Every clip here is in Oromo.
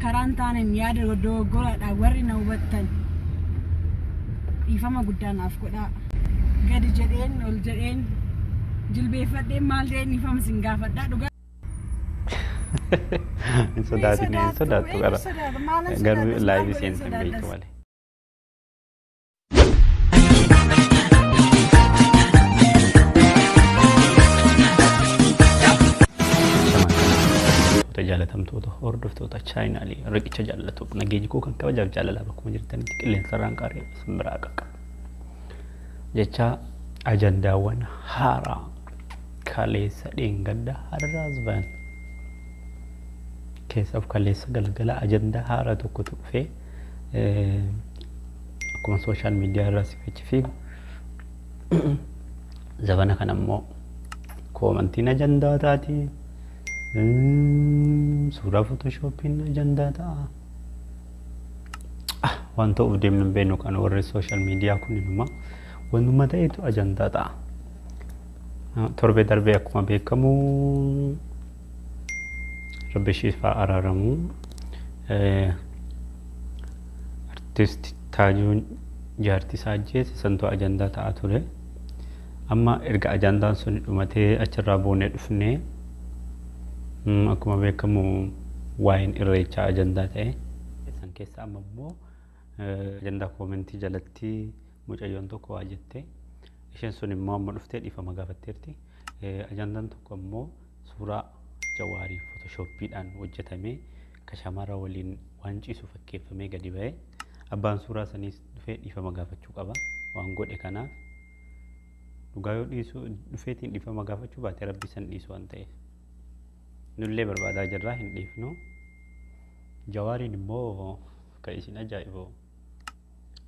Karaan taaneen yaada dogoggoraadha warri na hubattan. Dhiifama guddaa naaf godhaa. Gadi jedheen ol jedheen jilbeeffadheen maal jedheen dhiifama sin gaafadhaa dhugaa. Hin sodaatin, hin sodaattu qara. Garuu live seente hin beektu malee. Jaalatamtoota hordoftoota chaayinaalii riqicha jaallatu nageenyi koo kan kabajaaf jaalalaa bakkuma jirtanitti qilleensarraan qaaree isin biraa qaqqaba. Jecha ajandaawwan haaraa kaleessa dheengadda har'aas ba'an keessaaf kaleessa galgala ajandaa haaraa tokkotu dhufee akkuma social media irraa sifachi fiigu zabana kana immoo commentiin ajandaa taati. Suuraa photoshoppiin ajandaa ta'a. Waan ta'uuf deemnu hin beeknu kan warri social media kun inuma wanuma ta'etu ajandaa ta'a. Torbee darbee akkuma beekamu Rabbi ishiif haa araaramu. Artiist Taajuun jaartii isaa ajjeese santu ajandaa ta'aa ture. Amma erga ajandaan sun dhumatee achirraa boonee dhufnee akkuma beekamu waa'een irreechaa ajandaa ta'e. San keessa amma immoo ajandaa commentii jalatti mucayyoon tokko waa jette. Isheen sun immoo amma dhuftee dhiifama gaafatteerti. Ajandaan tokko immoo suuraa Jawaarii photoshoppiidhaan hojjetamee ka shamara waliin waan ciisu fakkeeffamee gadi ba'e. Abbaan suuraa saniis dhufee dhiifama gaafachuu qaba. Waan godhe kanaaf dhugaa yoo dhiisu dhufeetiin dhiifama gaafachuu baate rabbi san dhiisu waan ta'eef. Nullee barbaadaa jirraa hin dhiifnu. Jawaariin immoo kan isin ajaa'ibu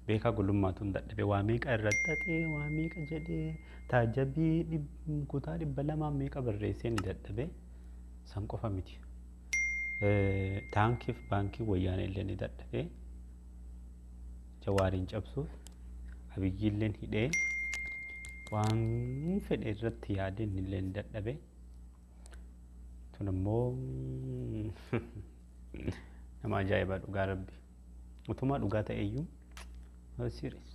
beekaa gulummaatuun dadhabe waa meeqa irratti xaxee waa meeqa jedhee taajjabii kutaa 200 meeqa barreessee ni dadhabe san qofa miti. Taankiif baankii wayyaanee illee ni dadhabe. Jawaariin cabsuuf Abiyyi illee hidhee waan fedhe irratti yaadee inni illee ni dadhabe. Tun immoo nama ajaa'ibaa dhugaa rabbi. Utumaa dhugaa ta'eyyuu serious.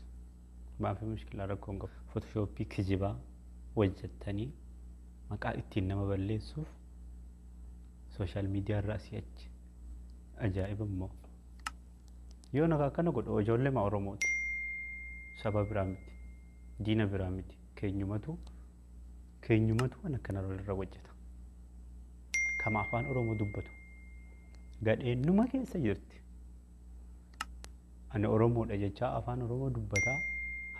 Maafi mushkilaa rakkoo hin qabu. Photoshoppii kijibaa hojjettanii maqaa ittiin nama balleessuuf social media irraa asii achi. Ajaa'iba immoo. Yoo nagaa akkana godhu ijoollee maa Oromooti. Saba biraa miti. Diina biraa miti. Keenyumatu waan akkana irra hojjeta. Kama afaan Oromoo dubbatu. Gadheennuma keessa jirti. Ani Oromoodha jechaa afaan Oromoo dubbataa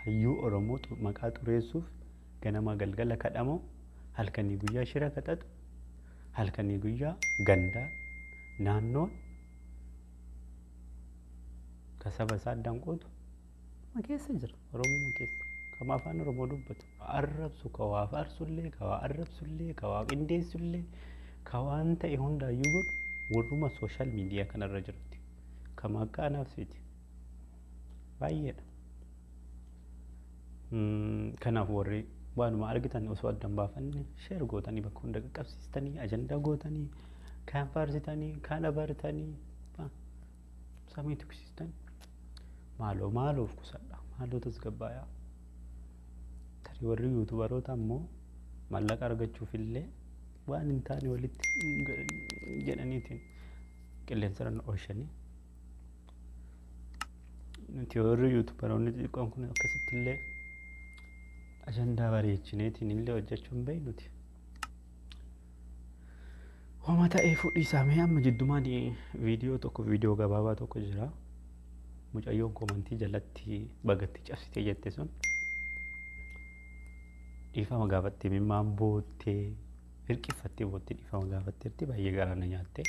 hayyuu Oromoo maqaa xureessuuf ganama galgala kadhamoo halkanii guyyaa shira kadhatu halkanii guyyaa gandaa naannoon ka saba isaa addaan qoodu ma keessa jira Oromoo keessa kama afaan Oromoo dubbatu arrabsu ka waa faarsullee ka waa arrabsullee ka waa qindeessullee ka waan ta'e hundaayyuu godhu warruma social media kanarra jirutti kama akka anaaf siiti baay'eedha. Kanaaf warri waanuma argitan osoo addaan baafanne share gootanii bakka hunda qaqqabsiistanii ajandaa gootanii kaan faarsitanii kaan abaartanii samii tuksistan maaloo maaloof kusadha maaloo tasgabbaayaa. Tarii warri yuutubaroota ammoo maallaqa argachuuf illee waan hin taane walitti jedhaniitiin qilleensarra oolchanii. Nuti warri yuutubaroonni xixiqqoon kun akkasitti illee ajandaa bareechineetiin illee hojjechuu hin beeknuti. Homa ta'ee fudhiisaa mee amma jiddumaan viidiyoo tokko viidiyoo gabaabaa tokko jira. Mucayyoon commentii jalatti bagatti cabsitee jette sun dhiifama gaafattee mimmaan boottee hirqiffattee boottee dhiifama gaafatteerti baay'ee garaa na nyaatte.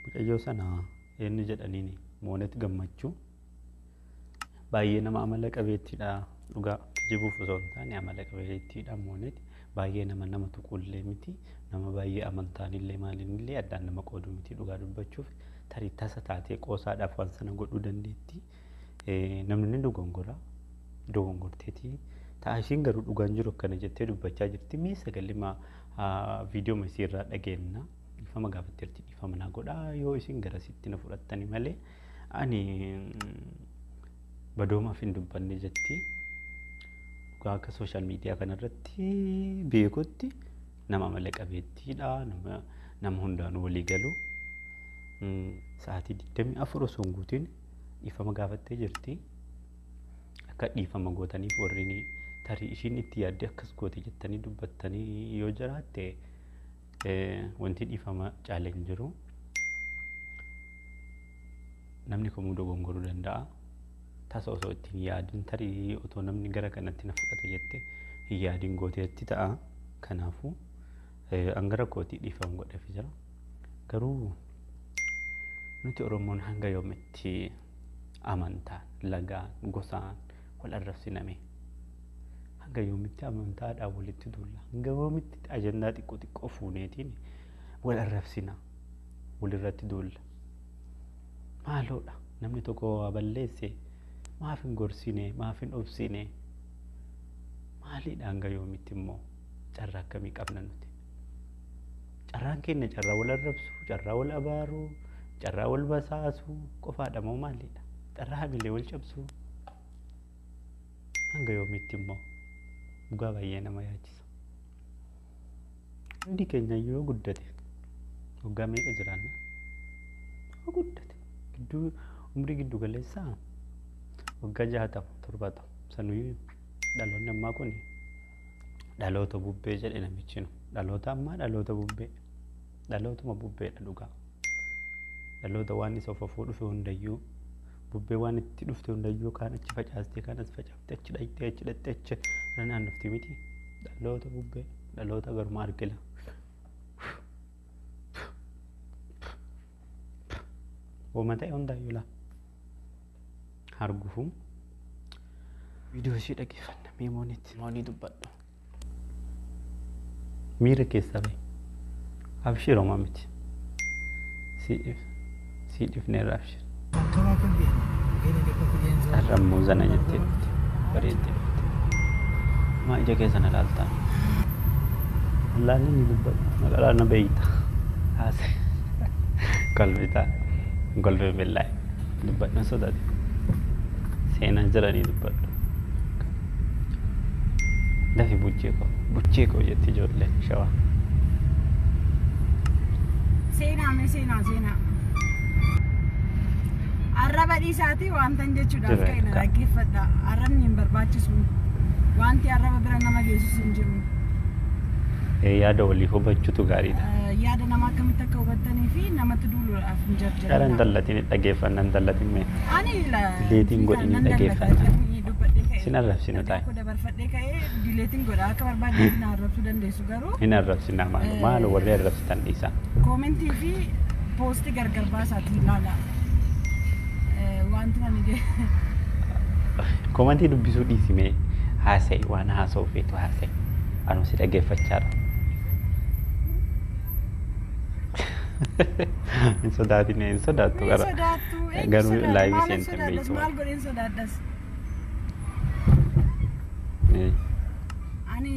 Mucayyoo sana eenyu jedhaniini Moonet Gammachuu baay'ee nama amala qabeettiidha dhugaa kijibuuf osoo hin taane amala qabeettiidha Moonet baay'ee nama nama tuqullee miti nama baay'ee amantaanillee maalinillee addaan nama qoodu miti dhugaa dubbachuuf tarii tasa taatee qoosaadhaaf waan sana godhuu dandeetti. Namni ni dogongora dogongorteetii ta'a ishiin garuu dhugaan jiru akkana jettee dubbachaa jirti. Mee sagalee viidiyoo isiirraa dhageenna. Dhiifama gaafatteerti, dhiifama naa godhaa yoo isin garasitti na fudhattani malee ani badoomaaf hin dubbanne jetti. Dhugaa akka social media kanarratti beekutti nama amala qabeettiidha. Nama hundaanuu walii galu. Sa'aatii 24 osoo hin guutin dhiifama gaafattee jirti. Akka dhiifama gootaniif warri tarii ishiin itti yaaddee akkas goote jettanii dubbattanii yoo jiraatte, wanti dhiifama caale hin jiru. Namni kamuu dogongoruu danda'a. Tasa osoo itti hin yaadin, tarii otoo namni gara kanatti na fudhata jette hin yaadin gooteetti ta'a. Kanaafuu an gara kootii dhiifama godheef jira. Garuu nuti Oromoon hanga yoomitti amantaan, lagaan, gosaan wal arrabsiname? Hanga yoomitti amantaadhaan walitti duulla? Hanga yoomitti ajandaa xiqqoo xiqqoo fuuneetiin wal arrabsina? Walirratti duulla? Maaloodha, namni tokko waa balleesse maaf hin gorsine? Maaf hin obsine? Maaliidha, hanga yoomitti immoo carraa akkamii qabna nuti? Carraan keenya carraa wal arrabsuu, carraa wal abaaruu, carraa wal basaasuu qofaadha moo maaliidha? Carraa hamilee wal cabsuu? Hanga yoomitti immoo? Dhugaa baay'ee nama yaachisa. Hundi keenya yoo guddate waggaa meeqa jiraanna? Yoo guddate gidduu umrii giddu galeessaa waggaa 60, 70. Sanuyyuu dhaloonni ammaa kun dhaloota bubbee jedhe namichi nu. Dhaloota ammaa dhaloota bubbee. Dhalootuma bubbeedha dhugaa. Dhaloota waan isa of dhufe hundayyuu, bubbee waan itti dhufte hundayyuu kaan achi facaastee, kaan as facaaftee, achi dhayxee, achi dhaxxee, achi naannofti miti. Dhaloota bubbee, dhaloota garuma argila. Uuma ta'e hundaayyuu laa. Argufu viidiyoo ishee dhaggeeffanna mee moonitti. Moonii, dubbadhu. Miira keessaa bahi. Abshir, homaa miti. Si dhifneerra, abshir. Har'a immoo zana jettee dhufte. Bareeddee dhufte. Maa ija keessa na laaltaa? Laalli ni dubbadhu. Maqaa na beeyta. Haase. Kolfitaa. Kolfee billaahi. Dubbadhu, hin sodaate. Seenaa jiranii dubbadhu. Dafi, buchee koo. Buchee koo jetti ijoolleen shawaa. Seenaa mee, seenaa, seenaa. Arraba dhiisaatii wantan jechuudhaaf Jira ka'e na ka. dhaggeeffadha. Arrabni hin barbaachisu. Wanti arraba bira nama geessus hin jiru. Yaada walii hubachuutu gaariidha. Yaada namaa akkamitti akka hubattanii fi namatti duuluudhaaf hin Gara jarjarina. intallatiin dhaggeeffanna, intallatiin mee. Ani Dileetiin godhini nan dhaggeeffanna. dallata dubbadhee ka'e. Sin arrabsinu taa'e. Ergaa koo dabarfadhee ka'ee dileetiin godha, akka barbaadetti na arrabsuu dandeessu garuu Hin arrabsina, maalu maalu, warri arrabsitan dhiisa. Koomentii fi poostii gargar baasaatii ilaala. Wanti ani Koomentii dubbisuu dhiisimee haasa'e, waan haasa'u feetu haasa'e. Anuu si dhaggeeffachaadha. Hin sodaatin, hin sodaattu Hin gara. sodaattu. Eenyu Garuu sodaadha? live Maaliif seente hin sodaadhas? beektu. Maal godheen sodaadhas? Ani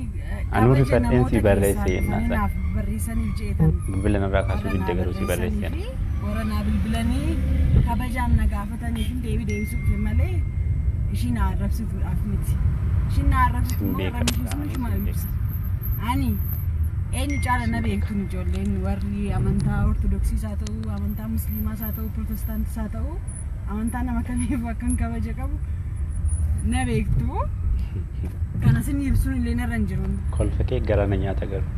Anuu kabaja rifadheen namoota si barreesse keessaa jennaan dhufanii sana. naaf barreessaniif jeetan. Bilbila narraa kaasuu Warra didde naa garuu si barreesse. barreessanii fi warra naa bilbilanii kabajaan na gaafataniif deebii deebisuu dhufe malee ishii na arrabsituudhaaf miti. Ishiin na arrabsitu Sin immoo beeka arrabni ishii sun dhugaa, ishuma sin ibsa. Ani eenyu caala na beektuun ijoolleen warri amantaa Ortodoksiis haa ta'u, amantaa Musliimaas haa ta'u, Protestaantis haa ta'u, amantaa nama kamiif akkan kabaja qabu na beektu. Kana sin ibsuun illee narra hin jiru. Kolfa kee gara na nyaata garuu.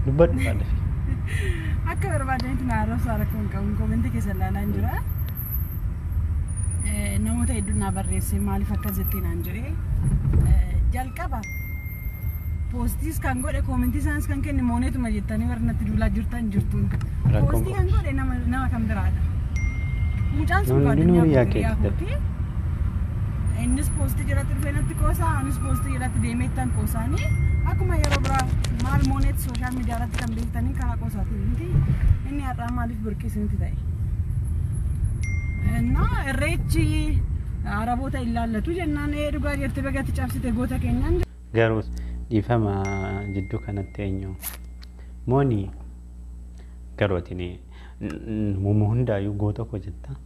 Dubbadhu baalafi. Akka barbaadanitti na arrabsaa, rakkoo hin qabu. Koomentii keessa ilaalaa hin jira. Namoota hedduun na barreesse, maaliif akkas jettee naan jedhee. Jalqaba poostiis kan godhe, koomentii isaanis kan kenne mooneetuma jettanii warri natti duulaa jirtan jirtuun. Rakkoon Poostii kan godhe nama kan biraadha. Mucaan sun Nuun hundinuu addunyaa hiriyaa hiriyaa keetti. kooti. Innis poostii jalatti dhufee natti qoosaa, anis poostii jalatti deemee ittan qoosaanii akkuma yeroo biraa maal mooneet social media irratti kan beektanii karaa qoosaatiin miti. Inni har'aa maaliif burqii isinitti ta'e? Innaa irreechi Araboota ilaallatu jennaan, ee dhugaa jettee bagatti cabsite goota keenyaan. Garuu dhiifama jidduu kanatti eenyu? Mooni, Garuu ati namuma hundaayyuu goota koo jetta.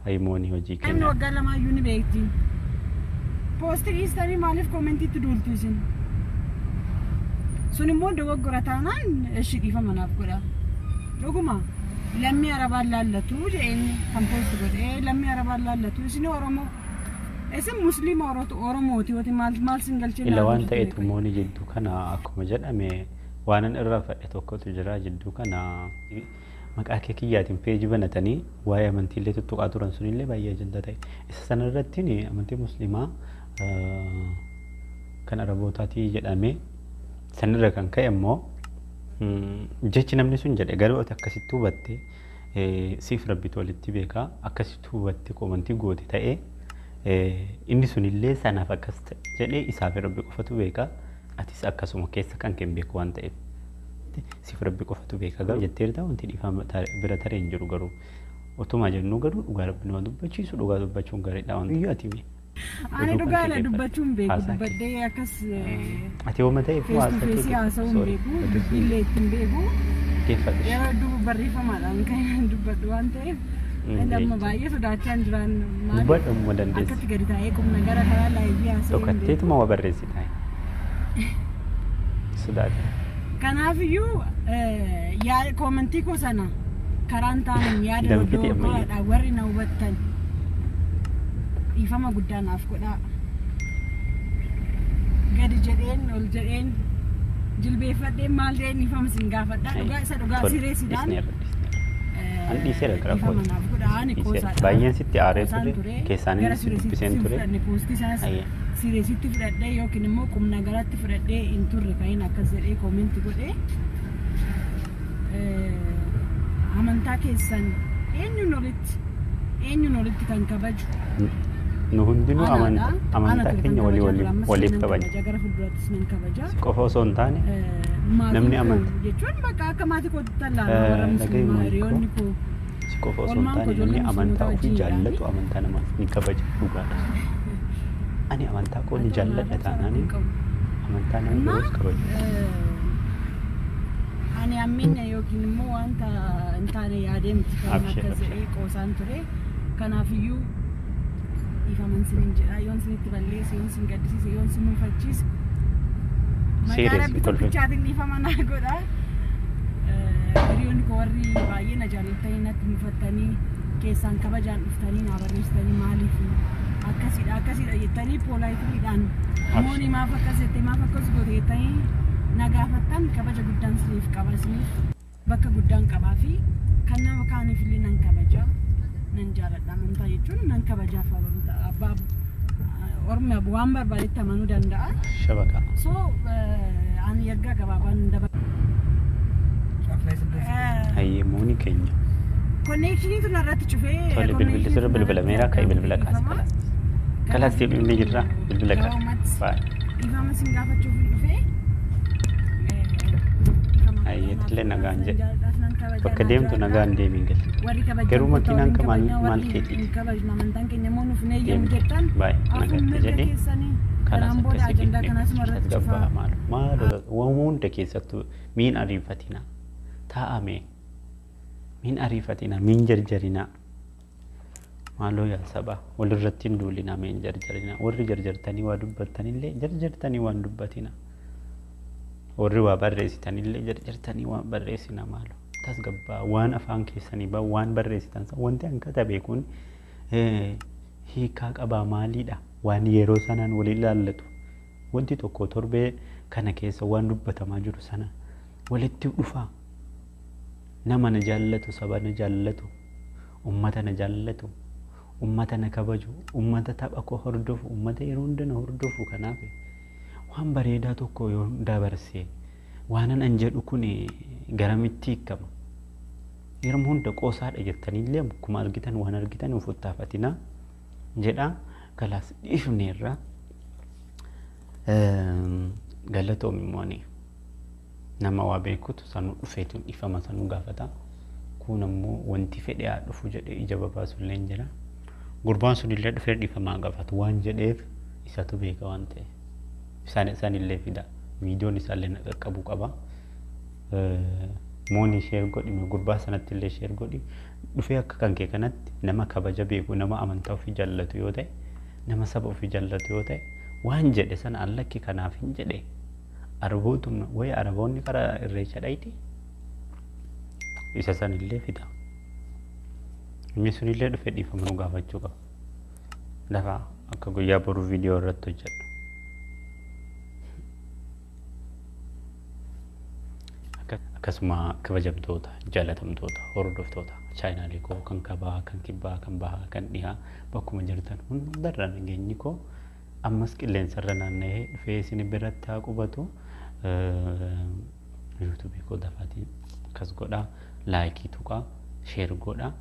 Ayimoonii hojii Namni kenna. waggaa lamaayyuu ni beekti. Poostii dhiistanii maaliif koomentiitti duultu isin? Sun immoo dogoggora taanaan ishi dhiifama naaf godha. Dhuguma lammii arabaan laallatu jedheen kan poosti godhe lammii arabaan laallatu isin Oromoo. Isin musliima Oromooti yooti maal maal sin galchee Ila waan laaltu ta'etu ture. mooni jidduu kana akkuma jedhame waanan irraa fadhe tokkotu jira jidduu kana maqaa kee kiyyaatiin peejii banatanii waa'ee amantiillee tuttuqaa turan sunillee baay'ee ajandaa ta'e. Isa sanarratti amantii musliimaa kan arabootaatii jedhame sanirra kan ka'e immoo jechi namni sun jedhe garuu ati akkasitti hubatte siif rabbitu walitti beekaa akkasitti hubatte komantii goote ta'ee inni sunillee sanaaf akkas ta'e jedhee isaaf rabbi qofatu beekaa atis akkasuma keessa kan kee hin beeku waan ta'eef siif rabbi qofatu beeka garuu jetteerta wanti dhiifama bira taree hin jiru garuu otuma jennu garuu dhugaa rabbi nama dubbachiisu dhugaa dubbachuun gaariidha waan iyyuu ati mee Ani oduu kan dhugaadha kee dubbachuu hin beeku haasaa kee. dubbadhee akkas Ati yooma ta'eef fees to haasaa kee feesii haasa'uu hin sorry beeku dubbiillee ittiin beeku. geeffadhu. Yeroo hedduu barreeffamaadhaan kan dubbadhu waan ta'eef inni amma baay'ee sodaachaa hin jiraan maaliif Dubbadhu amma dandeessi. akkatti gadi taa'ee qubna gara karaa laayivii haasa'uu hin beeku. Dhokatteetuma waa barreessita. Sodaate. Kanaafiyyuu koomentii koo sana karaan taa'an yaada Danfite ammayyaa. dogoggoraadha warri na hubattan dhiifama guddaa naaf godhaa. Gadi jedheen ol jedheen jilbeeffadheen maal jedheen dhiifama sin gaafadha. Dhugaa isa dhugaa Tole, sireesiidhaan dhiisneerra, dhiisneerra. An dhiiseera gara dhiifama kootti. naaf godhaa ani Dhiiseera. qoosaadha. Baay'een sitti aaree Qoosaan ture, keessaan gara inni si dubbiseen sireesitti ture. fudhanne poostii isaas Ayyee. sireesitti fudhadhee yookiin immoo qubna garatti fudhadhee hin turre kan akkas jedhee koomenti godhee amantaa keessan eenyuun olitti kan kabaju Nu hundinuu anaadha. amantaa Ana ture kan keenya walii kabajaa waliif ture, ammas waliif nan kabaja. kabaja, gara fuuldurattis nan kabaja. Qofa osoo hin taane Maatiin namni koo amanta- jechuun bakka akka maatii kootti tallaala warra Dhagahi musliimaa maal hiriyoonni koo si qofa osoo hin Olmaan koo taane namni ijoollee amantaa musliimotaa ofii wajjin jaallatu amantaa namaaf ni kabaja dhugaadha. Ani amantaa koo ni jaalladha taanaan amantaa nama እና biroos kabaju. ani ammina yookiin immoo wanta hin taane yaadee miti kan Abshir, akkas abshir. jedhee qoosaan ture. Kanaafiyyuu dhiifaman sinin jedha yoon sinitti balleesse yoon sin gaddisiise yoon sin mufachiise maqaa Serious, rabbi kolfe. tokkichaatiin dhiifama naa godha. Hiriyoonni koo warri baay'ee na jaallattanii natti mufattanii keessaan kabajaan dhuftanii naa barreessitanii maaliif akkasidha akkasidha jettanii poolaayitiliidhaan mooni maaf akkas jettee maaf akkas goote jettanii na gaafattan kabaja guddaan isiniif qaba isiniif bakka guddaan qabaa fi kan nama kaaniif illee nan kabaja nan jaaladha amantaa jechuun nan kabajaaf abbaa ormi waan barbaadetti amanuu danda'a. Shabaqa. So ani ergaa gabaabaan daba. Hayyee mooni keenya. Konneekshiniitu narratti cufee. Tole bilbilli sirra bilbilameera ka'e bilbila kaasi kalaas. Kalaas deebifnee jirra bilbila kaasi. Baay'ee. Dhiifama sin gaafachuuf hin dhufee. Hayyeetillee nagaan jedhe. Bakka deemtu nagaan deemiin gali. Warri kabajaa Garuu makiinaan ka maal keetiiti? Hin kabajnu amantaan keenya immoo nuuf hin eeyyamu Deemte. jettan. Baay'ee Hafuun nagaatti mirga jedhee keessanii. kalaas Kanaan booda akkasii ajandaa kanas irratti tasgabbaa cufaa. maal maal waan hunda keessattuu miin ariifatina taa'ame miin ariifatina miin jarjarina maaloo yaa saba walirratti hin duulina miin jarjarina warri jarjartanii waa dubbattanillee jarjartanii waan dubbatina warri waa barreessitanillee jarjartanii waan barreessina maaloo tasgabbaa waan afaan keessanii ba waan barreessitan san wanti an katabe kun hiikaa qabaa maaliidha waan yeroo sanaan wal ilaallatu wanti tokko torbee kana keessa waan dubbatamaa jiru sana walitti dhufaa nama na jaallatu saba na jaallatu ummata na jaallatu ummata na kabaju ummata tapha koo hordofu ummata yeroo hunda na hordofu kanaaf waan bareedaa tokko yoo dabarse waanan an jedhu kun garamitti hiikama yeroo hunda qoosaadha jettaniillee akkuma argitan waan argitan of futtaafatina jedha kalaas dhiifneerra galatoomi immoo ani nama waa beekutu sanuu dhufeetu dhiifama sanuu gaafata kun ammoo wanti fedhe haa dhufu jedhee ija babaasullee hin jira gurbaan sunillee dhufee dhiifamaa gaafatu waan jedheef isatu beeka waan ta'e isaan isaanillee fida viidiyoon isaallee na qaqqabu qaba. Moonii share godhi, gurbaa sanatti illee share godhi. Dhufee akka kan kee kanatti nama kabaja beeku, nama amantaa ofii jaallatu yoo ta'e, nama saba ofii jaallatu yoo ta'e, waan jedhe sana allakki kanaaf hin jedhe. Arbootuma wayi araboonni karaa irreecha dhayti isa sanillee fida. Inni sunillee dhufee dhiifama nu gaafachuu qaba. Lafa akka guyyaa boruu viidiyoo irratti hojjedhu. Akkasuma kabajamtoota, jaalatamtoota, hordoftoota chaanaalii koo kan kabaa, kan kibbaa, kan bahaa, kan dhihaa bakkuma jirtan hundarra nageenyi koo ammas qilleensarra naanna'ee dhufee isin biratti haa qubatu. Yuutuubii koo dafaatiin akkas godhaa, like tuqaa, share godhaa.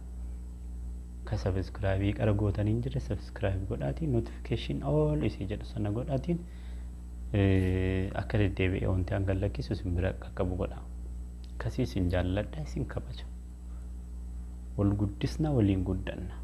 Ka subscribe qara gootanii hin jirre subscribe godhaatiin notification all isii jedhu sana godhaatiin akka deddeebi'ee wanti an gad lakkisu isin bira qaqqabu godha. Akkasii isin jaalladha, isin kabaja. Wal guddisna, waliin guddanna.